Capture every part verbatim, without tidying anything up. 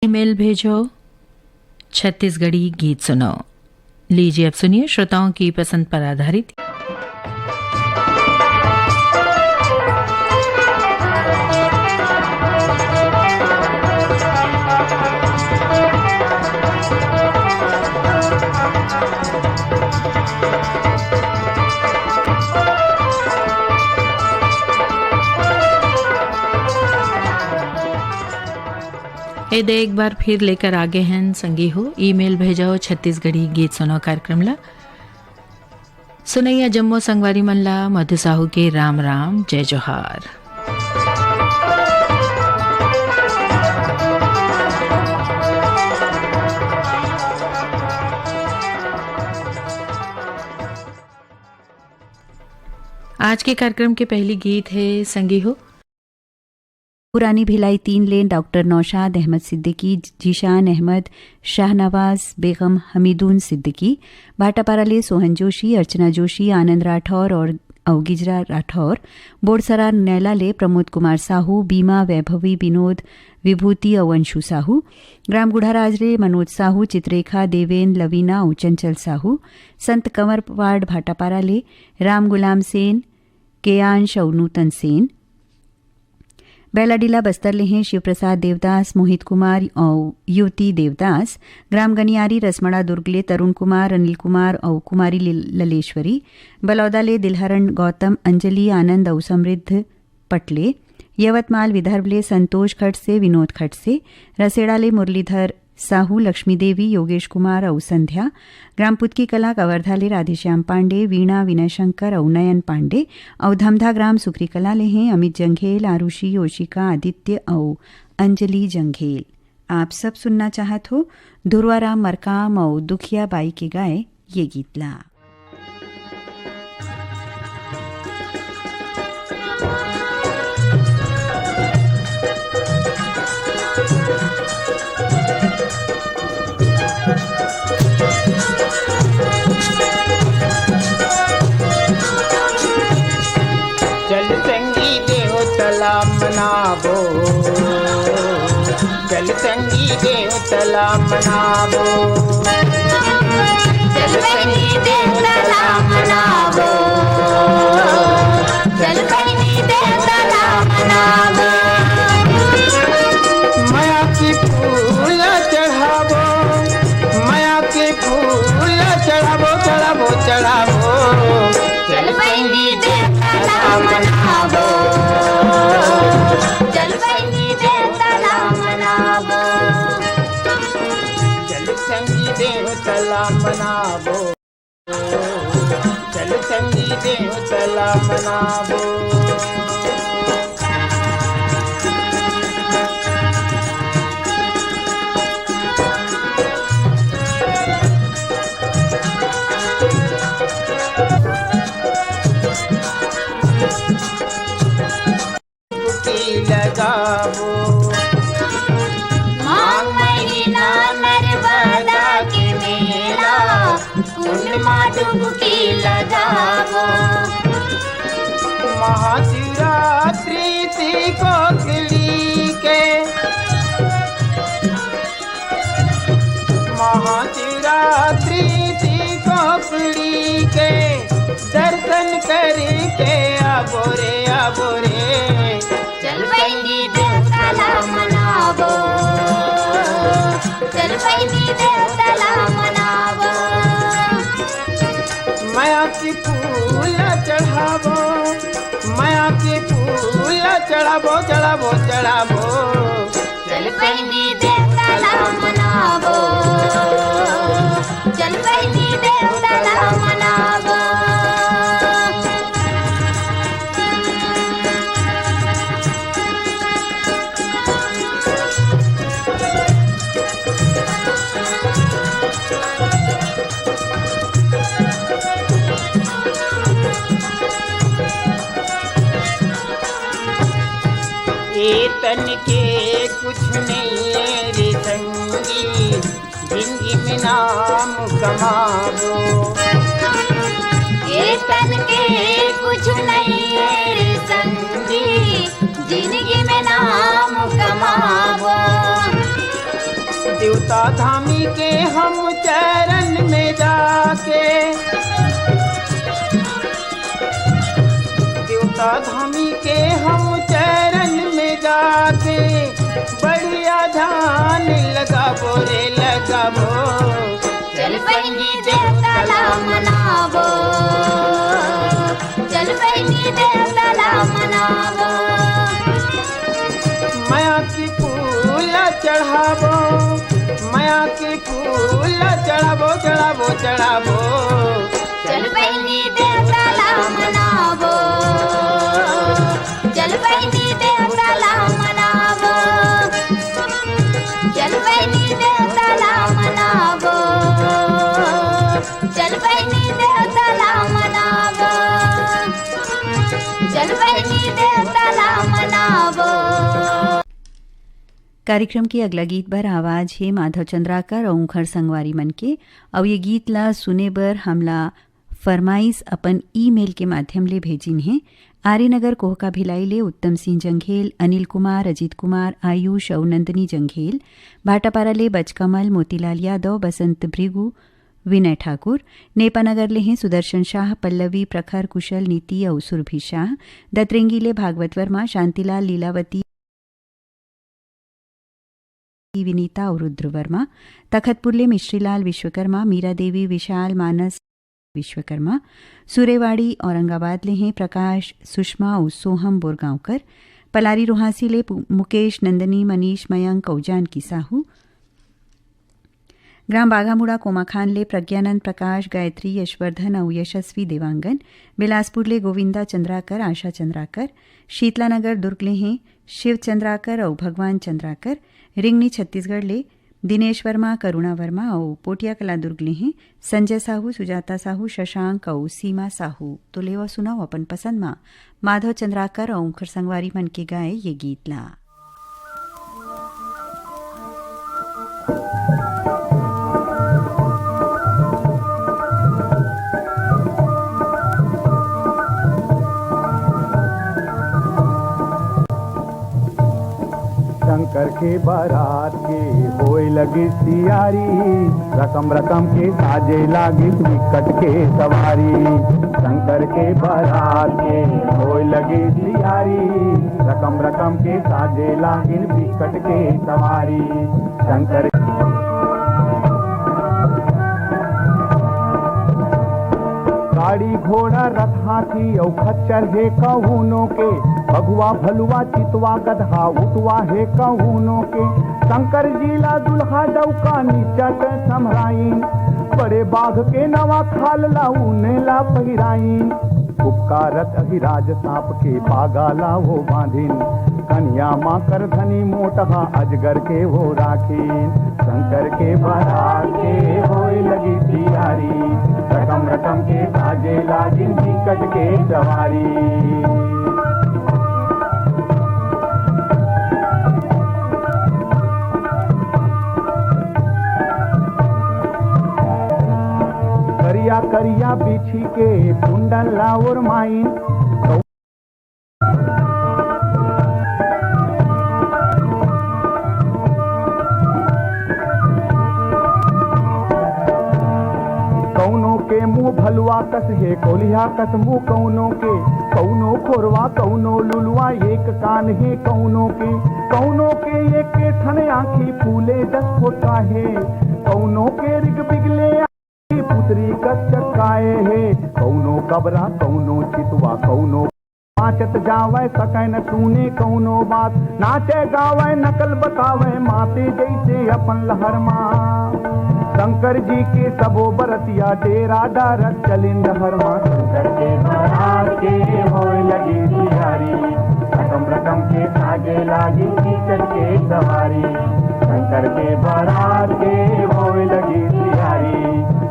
Email भेजो, छत्तीसगढ़ी गीत सुनो। लीजिए, अब सुनिए श्रोताओं की पसंद पर आधारित। ए दे एक बार फिर लेकर आगे हैं संगी हो, ईमेल भेजो छत्तीसगढ़ी गीत सुनो कार्यक्रम ला। सुनैया जम्मो संगवारी मन ला मधु साहू के राम राम, जय जोहार। आज के कार्यक्रम के पहली गीत है संगी हो। पुरानी भिलाई तीन लेन डॉक्टर नौशाद अहमद सिद्दीकी, जीशान अहमद, शाहनवाज बेगम, हमीदुन सिद्दीकी, भाटापारा ले सोहन जोशी, अर्चना जोशी, आनंद राठौर और अउ गिजरा राठौर, बोरसरा नैला ले प्रमोद कुमार साहू, बीमा, वैभवी, विनोद, विभूति अउ अंशु साहू, ग्राम गुढ़ाराज ले मनोज साहू, चित्रेखा, देवेन, लवीना अउ चंचल साहू, संत कंवरपाड़ भाटापारा ले राम गुलाम सेन, केयांश अउ नूतन सेन, बैलाडीला बस्तर ले हैं शिवप्रसाद देवदास, मोहित कुमार अउ युवती देवदास, ग्राम गनियारी रसमड़ा दुर्ग ले तरुण कुमार, अनिल कुमार अउ कुमारी ल-, ललेश्वरी, बलौदा ले दिलहरण गौतम, अंजलि आनंद अउ समृद्ध पटले, यवतमाल विदर्भ ले संतोष खड़से, विनोद खड़से, रसेड़ा ले मुरलीधर साहू, लक्ष्मी देवी, योगेश कुमार अउ संध्या, ग्राम पुतकी कला कवर्धा ले राधेश्याम पांडे, वीणा, विनय शंकर अउ नयन पांडे, अउ धमधा ग्राम सुखरी कला ले हैं अमित जंघेल, आरुषि, योशिका, आदित्य अउ अंजलि जंघेल। आप सब सुनना चाहत हो धुरवा राम मरकाम अउ दुखिया बाई के गाए ये गीत ला। चल संगी देव तला मनाबो, चल संगी देव तला मनाबो, चल संगी देव तला मनाबो, चल संगी देव तला मनाबो। मया के फूल चढ़ाबो, मया के फूल चढ़ाबो, चढ़ाबो, चढ़ाबो। चल बहिनी देवता ला मनाबो, चल बहिनी देवता ला मनाबो, चल संगी देवता ला मनाबो, चल संगी देवता ला मनाबो। डुबकी लगाबो। माघ महीना नर्मदा के मेला, कुंड मा डुबकी लगाबो। महाशिवरात्रि ती कोकली के, महाशिवरात्रि ती कोकली के दर्शन करके आबो रे, आबो रे। चल बहिनी देवता ला मनाबो, चल बहिनी देवता ला मनाबो। मया के फूल चढ़ाबो, मया के फूल चढ़ाबो, चढ़ाबो, चढ़ाबो। चल बहिनी देवता ला मनाबो, चल बहिनी देवता ला मनाबो। ए तन के कुछ नहीं है रे संगी, जिंदगी में नाम कमाबो। ए तन के कुछ नहीं है रे संगी, जिंदगी में नाम कमाबो। देवता धामी के हम चरण में जाके, देवता धामी के हम चरण में जाके, बढ़िया ध्यान लगाबो रे लगाबो। चल बहिनी देवता ला मनाबो, चल बहिनी देवता ला मनाबो। माया के फूल चढ़ाबो, माया के फूल चढ़ाबो, चढ़ाबो, चढ़ाबो। चल बहिनी देवता ला मनाबो, चल बहिनी देवता ला मनाबो, चल बहिनी देवता ला मनाबो, चल बहिनी देवता ला मनाबो, चल बहिनी देवता ला मनाबो। कार्यक्रम के अगला गीत बर आवाज हे माधव चंद्राकर अउ उंखर संगवारी मन के। अउ ये गीत ला सुने बर हमला फरमाइश अपन ईमेल के माध्यम ले भेजिन हे। आर्यनगर कोहका भिलाई ले उत्तम सिंह जंघेल, अनिल कुमार, अजीत कुमार, आयुष अउ नंदनी जंघेल, भाटापारा ले बचकमल, मोतीलाल यादव, बसंत भृगु, विनय ठाकुर, नेपानगर ले हे सुदर्शन शाह, पल्लवी, प्रखर, कुशल, नीति अउ सुरभि शाह, दतरेंगी ले भागवत वर्मा, शांतिलाल, लीलावती, विनीता अउ रुद्र वर्मा, तखतपुर ले मिश्रीलाल विश्वकर्मा, मीरा देवी, विशाल, मानस विश्वकर्मा, सुरेवाड़ी औरंगाबाद ले हे प्रकाश, सुषमा अउ सोहम बोरगांवकर, पलारी रोहासी ले पु-, मुकेश, नंदनी, मनीष, मयंक अउ जानकी साहू, ग्राम बाघामुड़ा कोमाखान ले प्रज्ञानंद, प्रकाश, गायत्री, यशवर्धन अउ यशस्वी देवांगन, बिलासपुर ले गोविंदा चंद्राकर, आशा चंद्राकर, शीतला नगर दुर्ग ले हे शिव चंद्राकर अउ भगवान चंद्राकर, रिंगनी छत्तीसगढ़ ले दिनेश वर्मा, करुणा वर्मा अउ पोटिया कला दुर्ग ले हे संजय साहू, सुजाता साहू, शशांक अउ सीमा साहू। तो लेवा सुनाओ अपन पसंद मा माधव चंद्राकर अउ उंखर संगवारी मन के गाए ये गीत ला। शंकर के बारात के होए लगिस तियारी, रकम रकम के साजे लागिस विकट के सवारी। शंकर के बारात के होए लगिस तियारी, रकम रकम के साजे लागिन विकट के सवारी। शंकर गाड़ी घोड़ा रथ हाथी अउ खच्चर हे कहूनो के, बघुआ भलुआ चितवा गदहा उठवा हे कहूनो के। शंकर जी ला दुल्हा डौका नीचा के सम्हराइन, बड़े बाघ के नवा खाल ला ऊने ला पहिराइन। उपकारत अहिराज सांप के पागा ला वो बांधिन, कनिया मा करधनी मोटहा अजगर के वो राखिन। शंकर के बारात के होए लगी तियारी, रकम रकम के साजे लागिन बिकट के सवारी। करिया करिया बिछी के कुंडल ला ओरमाइन। कौनो के मुंह भलुआ कस हे, कोलिहा कस मुंह कौनो के, कौनो खोरवा, कौनो लुलुआ, एक कान हे कौनो के, कौनो के एक ठन आंखी फूले दस फोटा हे, कौनो के रिग बिगले पुतरी कस चटकाए हे, कौनो कबरा, कौनो चितवा, कौनो बाँचत जावय, सकै न सुने कौनो बात। नाचय गावय, नकल बतावय, माते जैसे अपन लहर मा। शंकर जी के सबो बरतिया, डेरा डारत चलिन डहर मा। शंकर के बारात के होय लगी तियारी, रकम रकम के साजे लागी कीचक के सवारी। शंकर के बारात के होय लगी तियारी,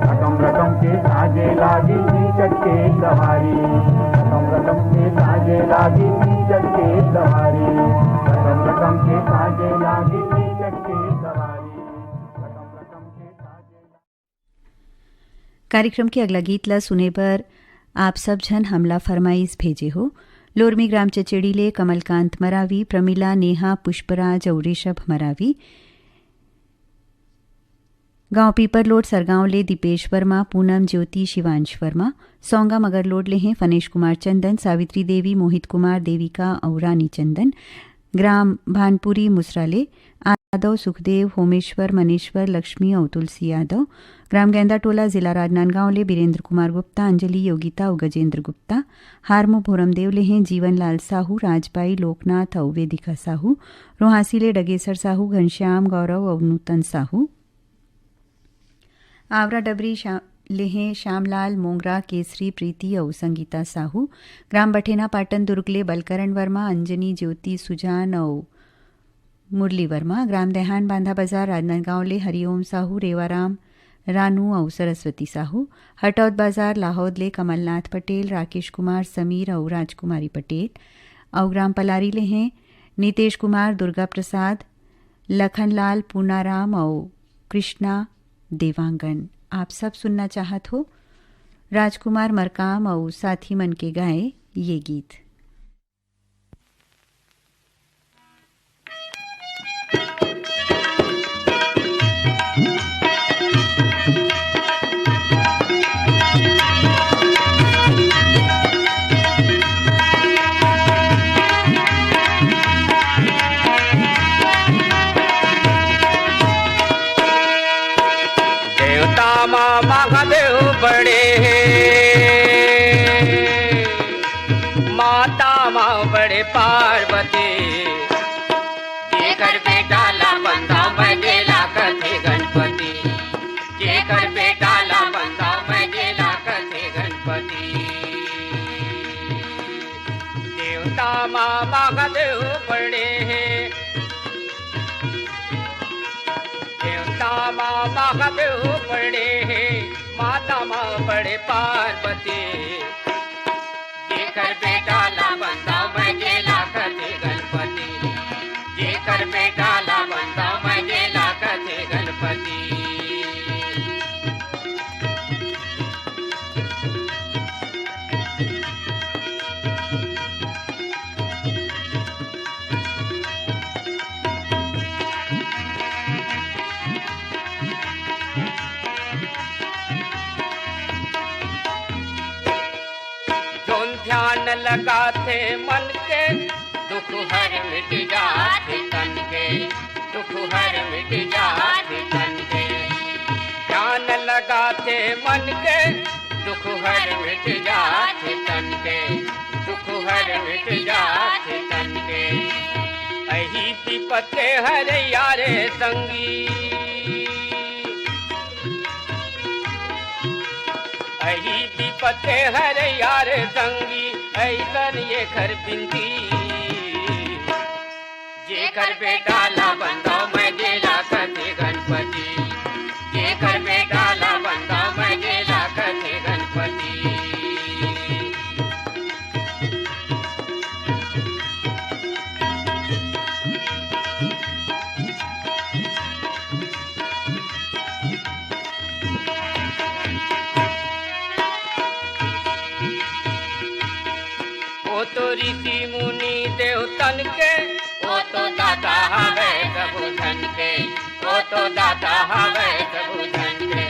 रकम रकम के साजे लागी कीचक के सवारी। रकम रकम के साजे लागी कीचक के सवारी। रकम रकम के साजे लागी कीचक के सवारी। रकम रकम के साजे कार्यक्रम के अगला गीत ला सुने बर आप सब झन हमला फरमाइश भेजे हो। लोरमी ग्राम चचेड़ी ले कमलकांत मरावी, प्रमिला, नेहा, पुष्पराज अउ ऋषभ मरावी। गांव पीपरलोड सरगांव ले दीपेश वर्मा, पूनम ज्योति, शिवांश वर्मा। सौंगा मगरलोड ले हैं फनेश कुमार चंदन, सावित्री देवी, मोहित कुमार, देविका अउ रानी चंदन। ग्राम भानपुरी मुसरा ले यादव, सुखदेव, होमेश्वर, मनेश्वर, लक्ष्मी अउ तुलसी यादव। ग्राम गैंदा टोला, जिला राजनांदगांव ले बीरेंद्र कुमार गुप्ता, अंजलि, योगिता अउ गजेंद्र गुप्ता। हारमो भोरमदेव ले हैं जीवनलाल साहू, राजबाई, लोकनाथ अउ वेदिका साहू। रोहासी ले डगेसर साहू, घनश्याम, गौरव अउ नूतन साहू। आवरा डबरी शा-, ले हैं श्यामलाल, मोंगरा, केसरी, प्रीति अउ संगीता साहू। ग्राम बठेना पाटन दुर्ग ले बलकरण वर्मा, अंजनी, ज्योति, सुजान अउ मुरली वर्मा। ग्राम देहान बांधा बाजार राजनांदगांव ले हरिओम साहू, रेवाराम, रानू अउ सरस्वती साहू। हटौद बाजार लाहौद ले कमलनाथ पटेल, राकेश कुमार, समीर अउ राजकुमारी पटेल। अउ ग्राम पलारी ले हैं नितेश कुमार, दुर्गा प्रसाद, लखनलाल, पूनाराम अउ कृष्णा देवांगन। आप सब सुनना चाहत हो राजकुमार मरकाम अउ साथी मन के गाए ये गीत। देवता मा महादेव बड़े हे, माता मा बड़े पार्वती। जेकर बेटा ला बंदा मैं गेला कथे गणपति, जेकर बेटा ला बंदा मैं गेला कथे गणपति। देवता मा महादेव बड़े हे, देवता मा महादेव बड़े हे, माता मा बड़े पार्वती। जेकर बेटा ला बंदा मैं गेला कथे गणपति, जेकर बेटा ला बंदा मैं गेला कथे गणपति। जोन ध्यान लगाथे मन के, दुख हर मिट जाथे तन के, दुख हर मिट जाथे तन के। ध्यान लगाथे मन के, दुख हर मिट जाथे तन के, दुख हर मिट जाथे तन के। अही विपत के हरैया रे संगी, अही विपत के हरैया रे संगी, अइसन एकर बिनती। जेकर बेटा ला बंदा मैं गेला कथे गणपति, जेकर बेटा ला बंदा मैं गेला कथे गणपति। ओ तो ऋषि मुनि देवतन के, ओ तो दाता हवे सबो झन के, ओ तो दाता हवे सबो झन के।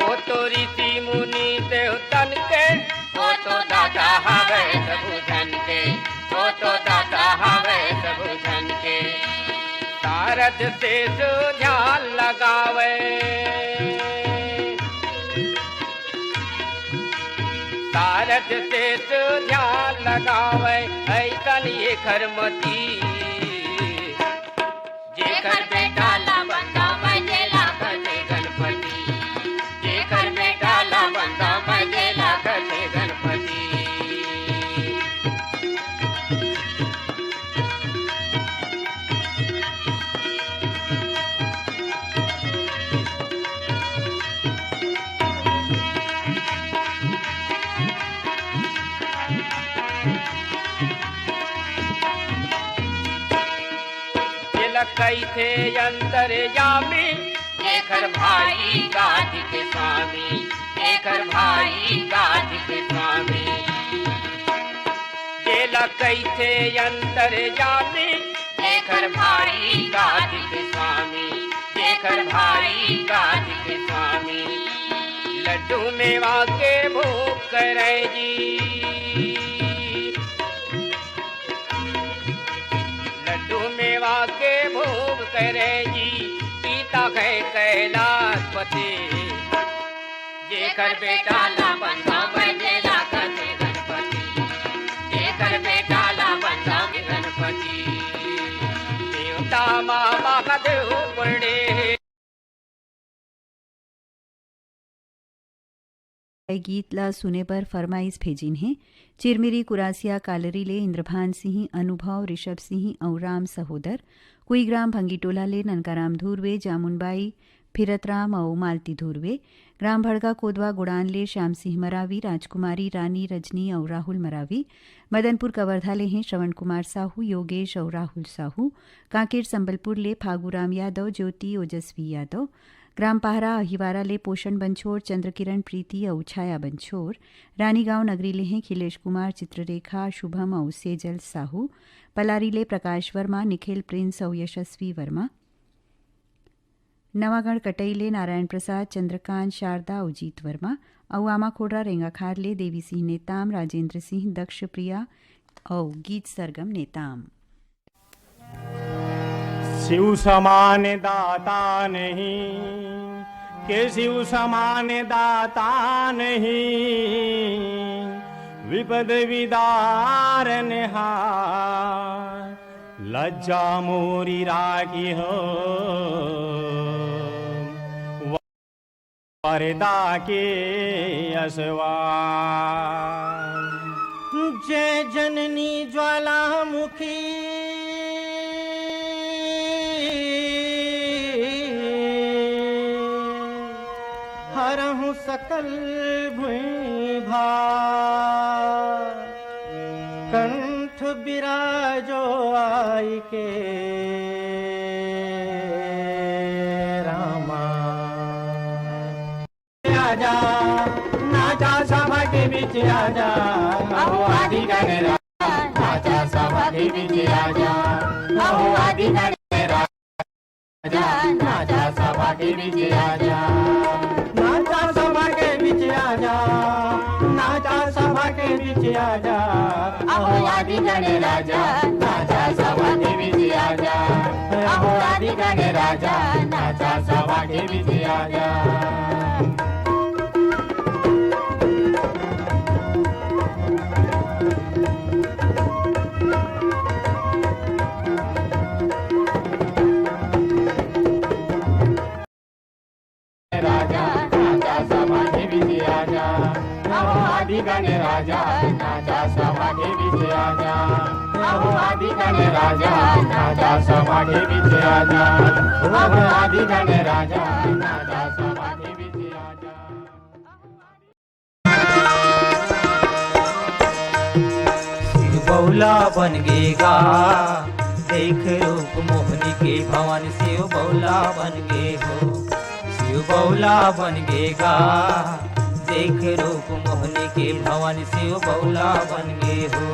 ओ तो ऋषि मुनि देवतन के, ओ तो दाता हवे सबो झन के, ओ तो दाता हवे सबो झन के। शारद शेष ध्यान लगावे, शारद शेष ध्यान लगावे, अइसन एकर मती। जेकर बेटा ला बंदा मैं गेला कथे गणपति, जेकर बेटा ला बंदा मैं गेला कथे गणपति। जेला कहिथे अंतर्यामी, एकर भाई कार्तिक स्वामी, एकर भाई कार्तिक स्वामी। जेला कहिथे अंतर्यामी, एकर भाई कार्तिक स्वामी, एकर मेवा के भोग करे जी, लड्डू मेवा के भोग करे जी, सीता गए कैलाशपति। जेकर बेटा ला बंधा बनेला कथे गणपति, जेकर बेटा ला बंधा गणपति। देवता माँ महादेव पड़े। ए गीत ला सुने बर फरमाइश भेजिन हे चिरमिरी कुरासिया कालरी ले इंद्रभान सिंह, अनुभव, ऋषभ सिंह अउ राम सहोदर। कुईग्राम भंगीटोला ले ननकाराम धुर्वे, जामुनबाई, फिरतराम अउ मालती धुर्वे। ग्राम भड़गा कोदवा गुड़ान ले श्याम सिंह मरावी, राजकुमारी, रानी, रजनी अउ राहुल मरावी। मदनपुर कवर्धा ले हे श्रवण कुमार साहू, योगेश अउ राहुल साहू। कांकेर संबलपुर ले फागूराम यादव, ज्योति, ओजस्वी यादव। ग्राम पहरा अहिवारा ले पोषण बंछोर, चंद्रकिरण प्रीति अउ छाया बंछोर। रानीगांव नगरी ले हे खिलेश कुमार, चित्ररेखा, शुभम अउ सेजल साहू। पलारी ले प्रकाश वर्मा, निखिल प्रिंस अउ यशस्वी वर्मा। नवागढ़ कटई ले नारायण प्रसाद, चंद्रकांत, शारदा अउ जीत वर्मा। अउ आमाखोड़रा रेंगाखार ले देवी सिंह नेताम, राजेंद्र सिंह, दक्ष प्रिया अउ गीत सरगम नेताम। शिव समान दाता नहीं, के शिव समान दाता नहीं, विपद विदारन हार, लज्जा मोरी राखी हो, वरदा के असवार। जय जननी ज्वालामुखी, हरहु सकल भुइँ भार। कंठ बिराजो आई के रामा। आजा, नाचा सभा के बीच आजा, अहो आदि गणराज। नाचा सभा के बीच आजा, अहो आदि गणराज। नाचा सभा के बीच आजा, नाचा सभा के बीच आजा, नाचा सभा के बीच आजा। अहो आदि गणराजा, नाचा सभा के बीच आजा। अहो आदि गणराजा, नाचा सभा के बीच आजा। राजा, नाचा सभा के बीच आजा। अहो आदि गणराजा, नाचा सभा के बीच आजा। अहो आदि गणराजा, नाचा सभा के बीच आजा। अहो आदि गणराजा, नाचा सभा के बीच आजा। शिव बौला बन गे गा, देख रूप मोहनी के भवन शिव बौला बन गे हो। शिव बौला बन गे गा, देख रूप मोहनी के भवन शिव बौला बन गे हो।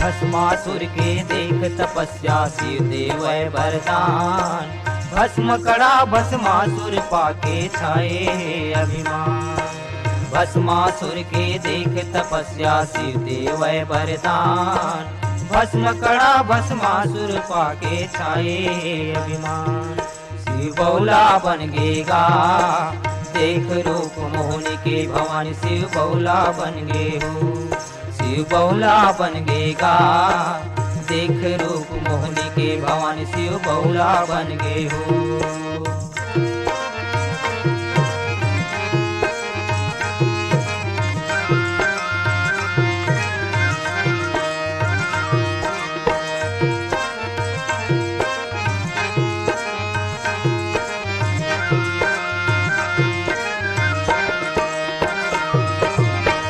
भस्मासुर के देख तपस्या शिव देवै वरदान। भस्म कड़ा भस्मासुर पाके छाए हे अभिमान। भस्मासुर के देख तपस्या शिव देवै वरदान। भस्म कड़ा भस्मासुर पाके छाए हे अभिमान। शिव बौला बन गे गा, देख रूप मोहनी के भवन शिव बौला बन गे हो। शिव बौला बन गे गा, देख रूप मोहनी के भवन शिव बौला बन गे हो।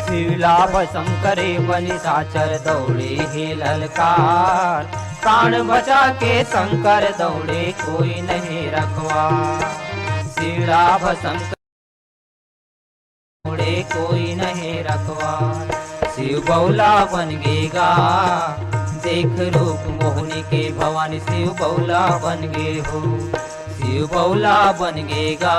शिवला भस्म करे बनि साचर दौड़े हे ललकार। प्राण बचा के शंकर दौड़े कोई नहीं रखवा, सीड़ा भसम दौड़े कोई नहीं रखवा। शिव बौला बन गे गा, देख रूप मोहनी के भवानी शिव बौला बन गे हो। शिव बौला बन गे गा,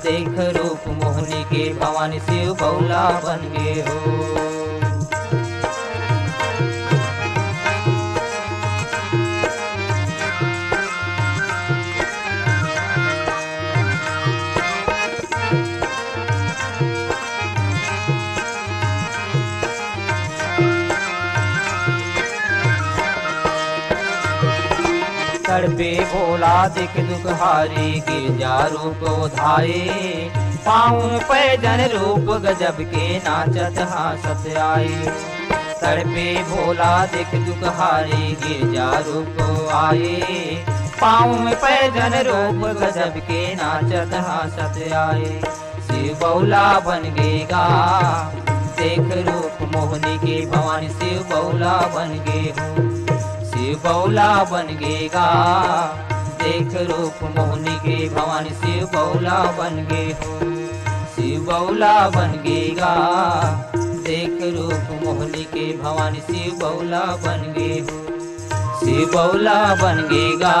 देख रूप मोहनी के भवानी शिव बौला बन गे हो। तड़पे भोला देख दुख हारी, गिरजा रूप ओधाए। पाँव पैजन रूप गजब के, नाचत हाँसत आए। तड़पे भोला देख दुख हारी, गिरजा रूप आए। पाँव पैजन रूप गजब के, नाचत हाँसत आए। शिव बौला बन गे गा, देख रूप मोहनी के भवानी शिव बौला बन गे हो। शिव बौला बन गे गा, देख रूप मोहनी के भवानी शिव बौला बन गे हो। शिव बौला बन गे गा, देख रूप मोहनी के भवानी शिव बौला बन गे हो। शिव बौला बन गे गा,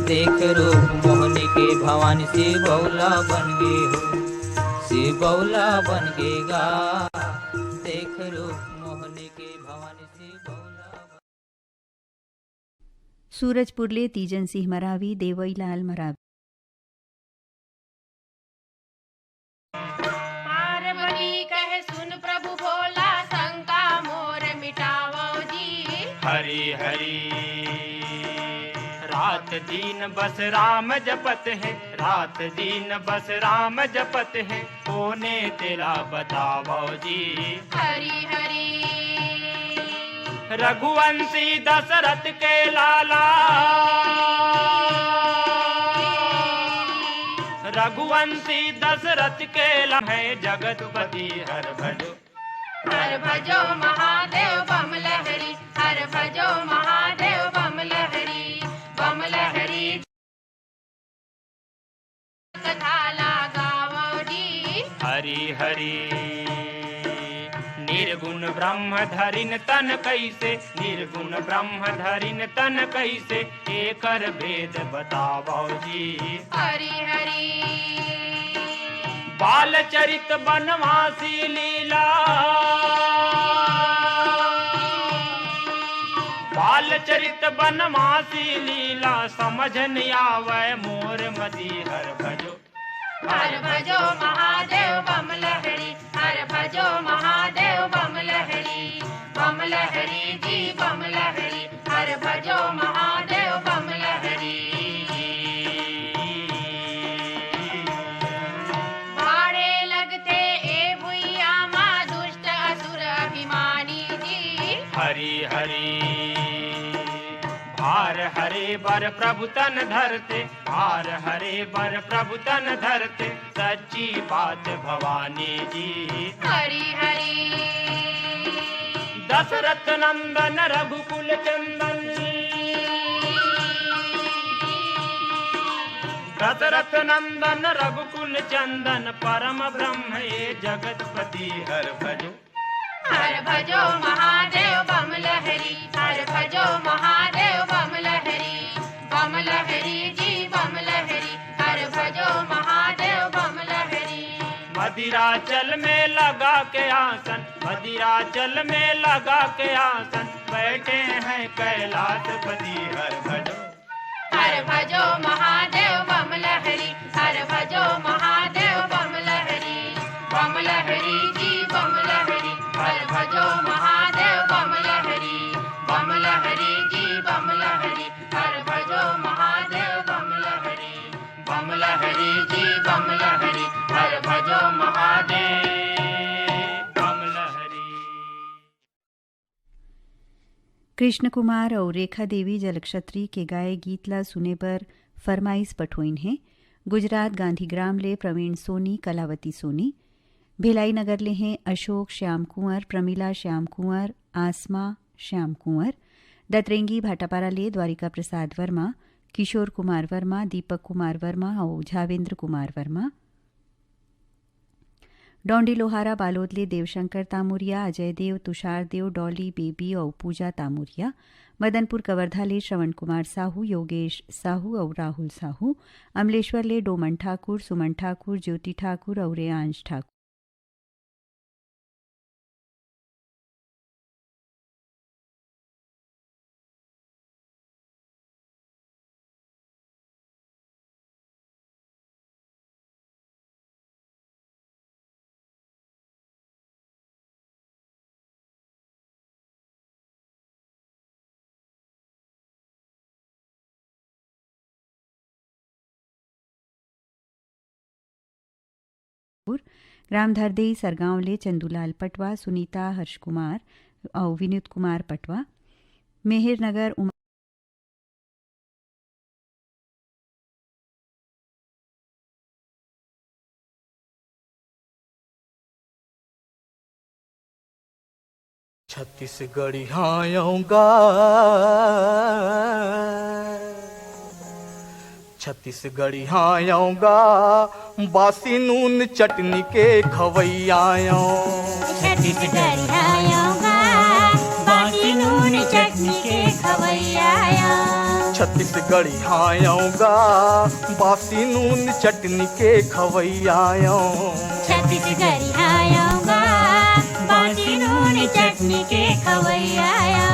देख रूप मोहनी के भवानी शिव बौला बन गे हो। शिव बौला बन गे गा, देख रूप मोहनी के भवानी शिव बौला बन सूरजपुर ले तीजन सिंह मरावी, देवईलाल मरावी। पार्वती कहे सुन प्रभु भोला, शंका मोर मिटावो जी। हरि हरि। रात दिन बस राम जपत हे, रात दिन बस राम जपत हे, कोने तेला बतावो जी। हरि हरि। रघुवंशी दशरथ के लाला, रघुवंशी दशरथ के ला-, है जगतपति हर भजो। हर भजो महादेव बम लहरी, हर भजो महादेव बम लहरी, बम लहरी। कथा लगावो जी। हरि हरि। निर्गुण ब्रह्म धरिन तन कैसे, निर्गुण ब्रह्म धरिन तन कैसे, एकर भेद बतावो जी। हरि हरि। बाल चरित बनवासी लीला, बाल चरित बनवासी लीला, समझ न आवे मोर मति हर भजो। हर भजो महादेव बम लहरी, हर भजो महादेव बम लहरी, बम लहरी जी बम लहरी, हर भजो महादेव बम लहरी। भाड़े लगथे ए भुइया मा दुष्ट असुर अभिमानी जी। हरि हरि। भार हरे बर प्रभु तन धरते, भार हरे बर प्रभु तन धरते, सच्ची बात भवानी जी। हरि हरि। दशरथ नंदन रघुकुल चंदन, दशरथ नंदन रघुकुल चंदन, परम ब्रह्म ए जगतपति हर भजो। हर भजो महादेव बम लहरी, हर भजो महादेव बम लहरी, बम लहरी जी बम लहरी, हर भजो महादेव बम लहरी। मदिराचल में लगा के आसन, मदिराचल में लगा के आसन, बैठे हैं कैलाशपति हर भजो। हर भजो महादेव बम लहरी, हर भजो महादेव बम लहरी, बम लहरी जी बम लहरी, हर भजो महादेव बम लहरी, बम लहरी जी बम लहरी, हर भजो महादेव बम लहरी, बम लहरी जी बम लहरी, हर भजो महादेव बम लहरी। कृष्ण कुमार अउ रेखा देवी जलक्षत्री के गाए गीत ला सुने बर फरमाइश पठोइन हे। गुजरात गांधीग्राम ले प्रवीण सोनी, कलावती सोनी। भिलाई नगर ले हे अशोक श्याम कुंवर, प्रमिला श्याम कुंवर, आसमा श्याम कुंवर। दतरेंगी भाटापारा ले द्वारिका प्रसाद वर्मा, किशोर कुमार वर्मा, दीपक कुमार वर्मा अउ झावेंद्र कुमार वर्मा। डौंडी लोहारा बालोद ले देवशंकर तामुरिया, अजय देव, तुषार देव, डॉली बेबी अउ पूजा तामुरिया। मदनपुर कवर्धा ले श्रवण कुमार साहू, योगेश साहू अउ राहुल साहू। अमलेश्वर ले डोमन ठाकुर, सुमन ठाकुर, ज्योति ठाकुर अउ रेयांश ठाकुर। ग्राम धरदेई सरगांव ले चंदूलाल पटवा, सुनीता हर्ष कुमार अउ विनोद कुमार पटवा। मेहर नगर उमा छत्तीसगढ़िया आऊंगा, छत्तीसगढ़िया आऊंगा, बासी नून चटनी के खवैया आऊं। छत्तीसगढ़िया आऊंगा, बासी नून चटनी के खवैया आऊं। छत्तीसगढ़िया आऊंगा, बासी नून चटनी के खवैया आऊं। छत्तीसगढ़िया आऊंगा, बासी नून चटनी के खवैया आऊं।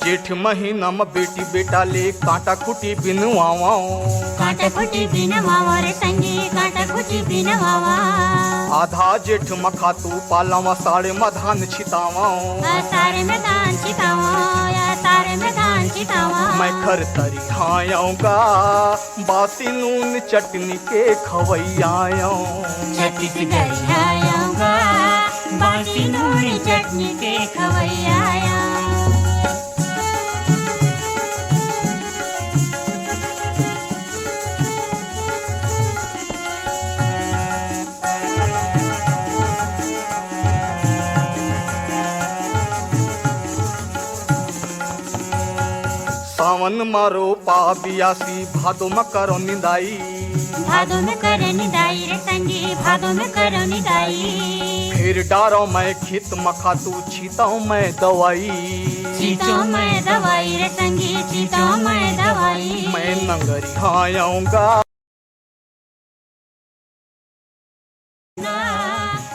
जेठ महीना म बेटी बेटा ले कांटा खूंटी बिनवावं। कांटा खूंटी बिनवावं रे संगी, कांटा खूंटी बिनवावं। आधा जेठ म खातू पालवं, साड़े म धान छितावं। आ, साड़े म धान छितावं, या साड़े म धान छितावं। मैं खर तरी हायंगा, बासी नून चटनी के खवैया आऊं। छत्तीसगढ़िया आऊंगा, बासी नून चटनी के खवैया आऊं। सावन म रोपा बियासी, भादो म करो निंदाई। भादो म करो निंदाई रे संगी, भादो म करो निंदाई। फेर डारो मैं खेत म खातू, छीतों मैं दवाई। छीतों मैं दवाई रे संगी, छीतों मैं दवाई। मैं नंगरी हायंगा।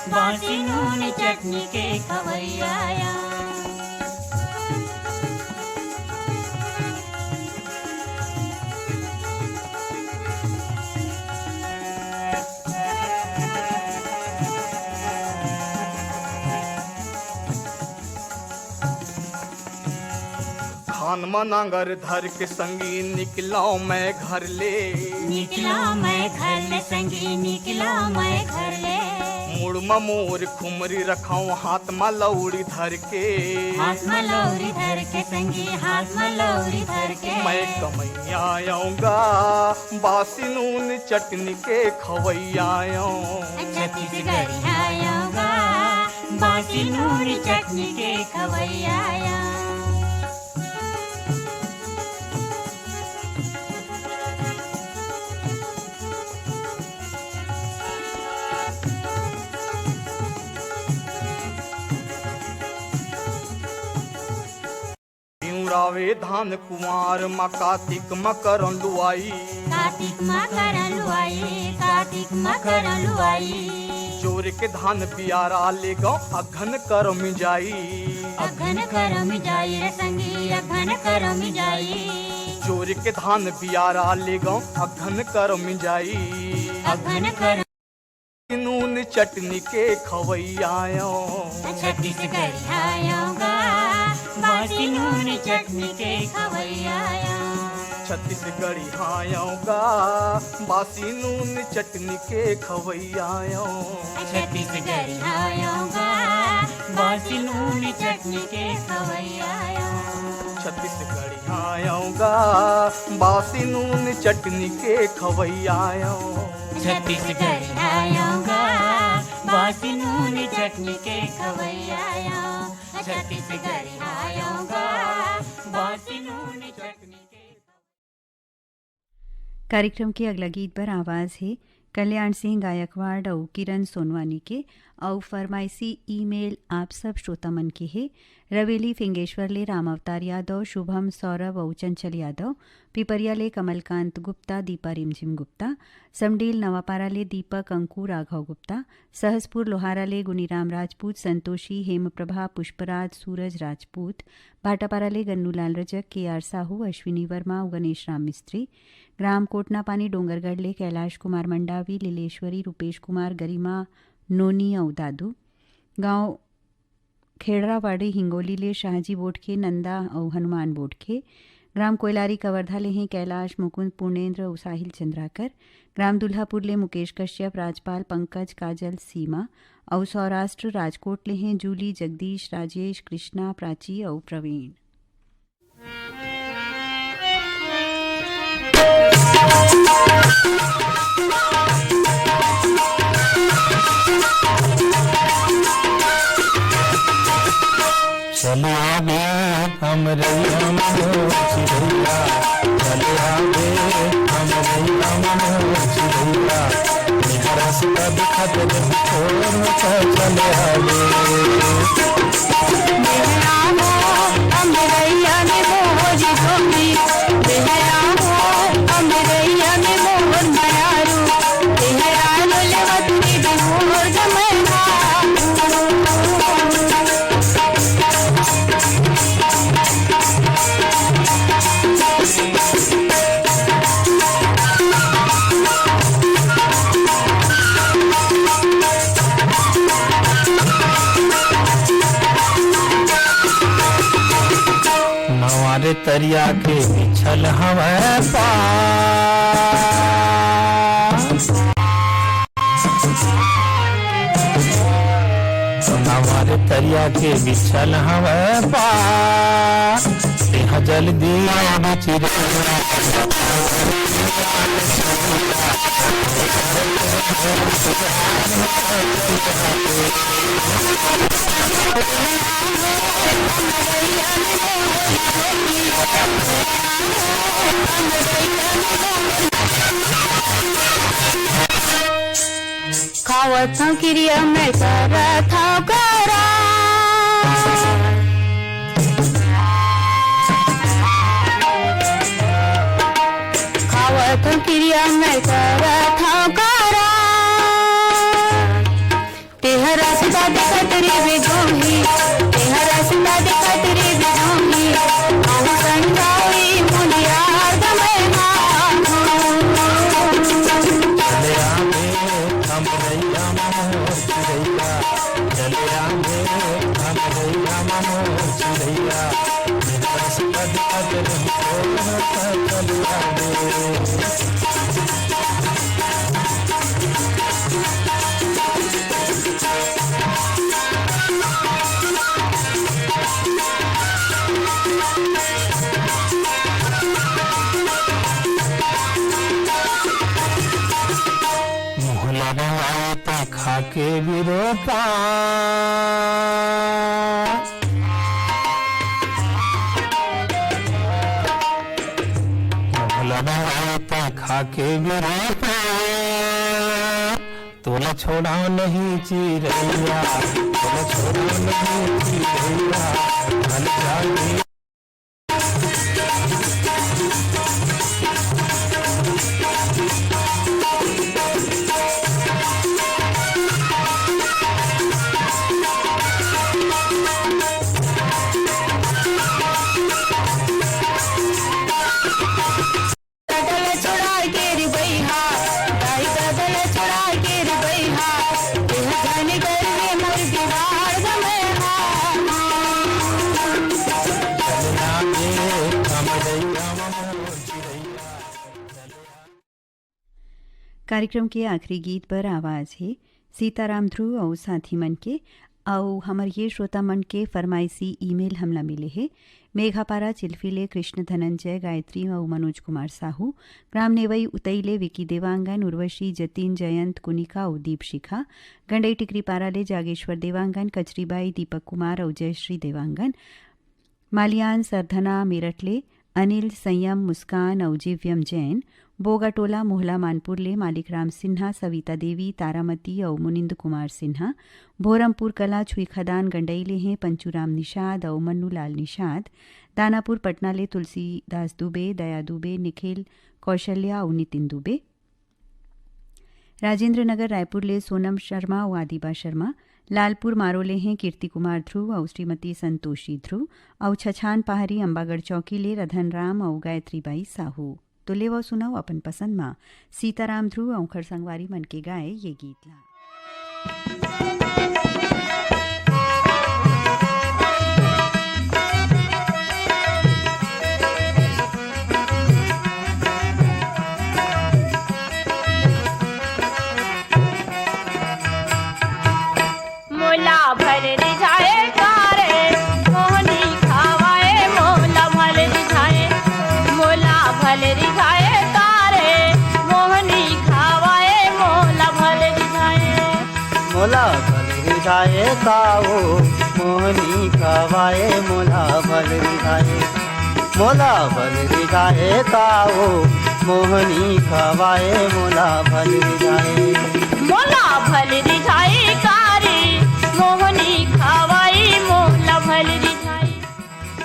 बासी नून चटनी के खवैया आऊं। खान म नांगर धर के संगी निकलौं मैं घर ले। निकलौं मैं घर ले संगी, निकलौं मैं घर ले। मुड़ म मोर खुमरी रखौं, हाथ म लौड़ी धर के। हाथ म लौड़ी धर के संगी, हाथ म लौड़ी धर के। मैं कमैया आऊंगा, बासी नून चटनी के खवैया आऊं। छत्तीसगढ़िया आऊंगा, बासी नून चटनी के खवैया आऊं। पिंवरावे धान कुंवार म, कातिक म करन लुवाई। कातिक म करन लुवाई, कातिक म करन लुवाई। जोर के धान बियारा लेगौं, अघन कर मिंजाई। अघन कर मिंजाई रे संगी, अघन कर मिंजाई। जोर के धान बियारा लेगौं, अघन कर मिंजाई। अघन कर नून चटनी के खवैया आऊं। छत्तीसगढ़िया आऊंगा, बासी नून चटनी के खवैया आऊं। छत्तीसगढ़िया आऊंगा, बासी नून चटनी के खवैया आऊं। छत्तीसगढ़िया आऊंगा, बासी नून चटनी के खवैया आयो। छत्तीसगढ़िया आयो गा, बासी नून चटनी के खवैया आयो। छत्तीसगढ़िया आयो गा, बासी नून चटनी के खवैया आयो। छत्तीसगढ़िया आयो गा, बासी नून चटनी के। कार्यक्रम के अगला गीत बर आवाज हे कल्याण सिंह गायकवाड़ अउ किरण सोनवानी के, अउ फरमाइशी ईमेल आप सब श्रोता मन के हे। रवेली फिंगेश्वर ले राम अवतार यादव, शुभम, सौरभ अउ चंचल यादव, पिपरिया ले कमलकांत गुप्ता, दीपा रिमझिम गुप्ता, समडील नवापारा ले दीपक, अंकु, राघव गुप्ता, सहसपुर लोहारा ले गुनीराम राजपूत, संतोषी, हेमप्रभा, पुष्पराज, सूरज राजपूत, भाटापारा ले गन्नूलाल रजक, के आर साहू, अश्विनी वर्मा अउ गणेश राम मिस्त्री। ग्राम कोटनापानी डोंगरगढ़ ले कैलाश कुमार मंडावी, लीलेश्वरी, रूपेश कुमार, गरिमा, नोनी अउ दादू। गांव खेड़रावाड़ी हिंगोली ले शाहजी बोटखे, नंदा अउ हनुमान बोटखे। ग्राम कोयलारी कवर्धा ले हैं कैलाश, मुकुंद, पूर्णेंद्र अउ साहिल चंद्राकर। ग्राम दुल्हापुर ले मुकेश कश्यप, राजपाल, पंकज, काजल, सीमा। अउ सौराष्ट्र राजकोट ले हैं जूली, जगदीश, राजेश, कृष्णा, प्राची अउ प्रवीण। चले आवे हमरैया मनो चिरैया, चले आवे हमरैया मनो चिरैया। मेहरा से कद खत दे छोड़ के चले आवे। मेहरा हो हमरैया ने मोर जोगी, मेहरा हो हमरैया ने मोर मयारू, मेहरा लो लेवत रे मोर जमैना। नवारे तरिया के बिछल हवय पार। नवारे तरिया के बिछल हवय पार। तेहा जल्दी आव चिरैया। खावत हंव किरिया मैं करत हंव करार। खावत हंव किरिया मैं करत हंव करार। तेहा रस्ता देखत रे बिजोही, तेहा रस्ता देखत रे बिजोही। अउ संझावी मुनियार गमय मा। चले आवे हमरैया मोर चिरैया, चले आवे हमरैया मोर चिरैया। मेहरा से कद खत दे छोड़ के चले आवे। मुँह लगा आए त खा के बिरोपा। मुँह लगा आए त खा के बिरोपा। तोला छोड़ा नहीं चिरैया, तोला छोड़ा नहीं चिरैया, मन जाने। दादा ल छोड़ा के रे बइहा, दाई दादा ल छोड़ा के रे बइहा, तेहा घन गरवे मोर दीवार गमय हा। कार्यक्रम के आखिरी गीत पर आवाज हे सीताराम ध्रुव अउ साथी मन के। अउ हमर ये श्रोता मन के फरमाइशी ईमेल हमला मिले हे। मेघापारा चिल्फी ले कृष्ण धनंजय, गायत्री अउ मनोज कुमार साहू, ग्राम नेवई उतई ले विकी देवांगन, उर्वशी, जतिन, जयंत, कुनिका अउ दीप शिखा, गंडई टिकरीपारा ले जागेश्वर देवांगन, कचरीबाई, दीपक कुमार अउ जयश्री देवांगन, मालियान, सरधना, मेरठ ले अनिल, संयम, मुस्कान अउ जीव्यम जैन, बोगाटोला, मोहला मानपुर ले मालिक राम सिन्हा, सविता देवी, तारामती अउ मुनिंद कुमार सिन्हा, भोरमपुर कला, छुईखदान, गंडई ले हें पंचूराम निषाद अउ मन्नूलाल निषाद, दानापुर पटना ले तुलसीदास दुबे, दया दुबे, निखिल, कौशल्या अउ नितिन दुबे, राजेंद्र नगर रायपुर ले सोनम शर्मा अउ आदिबा शर्मा, लालपुर मारो ले हें कीर्ति कुमार ध्रुव अउ श्रीमती संतोषी ध्रुव, अउ छछान पहारी अम्बागढ़ चौकी ले रधन राम अउ गायत्री बाई साहू। तो लेवव सुनव अपन पसंद मा सीताराम ध्रुव अउ ओखर संगवारी मन के गाए ये गीत ला। मोला भल रिझाए का रे, मोहनी खवाए, मोला भल रिझाए, मोला भल रिझाए का रे, मोहनी खवाए, मोला भल रिझाए। मोला भल रिझाए का ओ, मोहनी खवाए, मोला भल रिझाए। मोला भल रिझाए का ओ, मोहनी खवाए, मोला भल रिझाए। मोला भल रिझाए का रे, मोहनी खवाए, मोला भल रिझाए।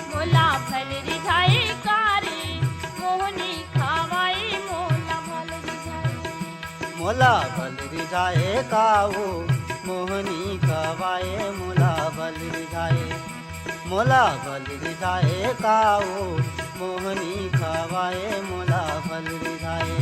मोला भल रिझाए का रे, मोहनी खवाए, मोला भल रिझाए। मोला भल रिझाए का ओ, मोहनी खवाए, मोला भल रिझाए। मोला भल रिझाए का ओ, मोहनी खवाए, मोला भल रिझाए।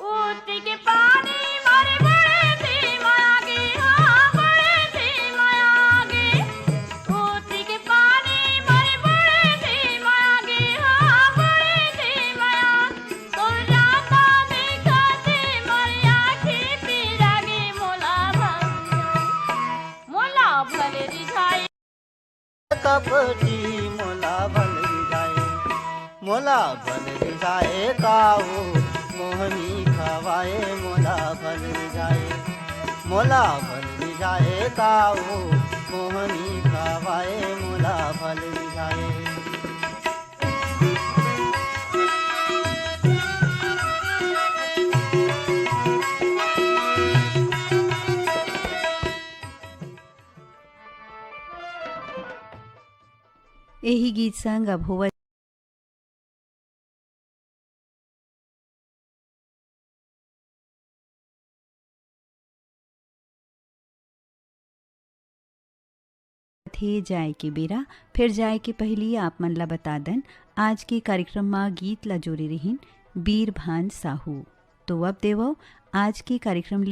ऊटी के पानी मारे बड़े धीमा आगे, हाँ, बड़े धीमा आगे। ऊटी के पानी मारे बड़े धीमा आगे, हाँ, बड़े धीमा आगे। तोर राता देखा दे मोर आँखी पीरा गे, मोला भल, मोला भल रिझाए। कपटी मोला भल रिझाए, मोला भल रिझाए का ओ, मोहनी खवाए, मोला भल रिझाए। मोला भल रिझाए का ओ, मोहनी खवाए, मोला भल रिझाए। एही गीत संग अब होवत हे जाए के बेरा। फिर जाए के पहिली आप मन ला बता दन, आज के कार्यक्रम मा गीत ला जोरे रहिन बीर भान साहू। तो अब देवव, आज के कार्यक्रम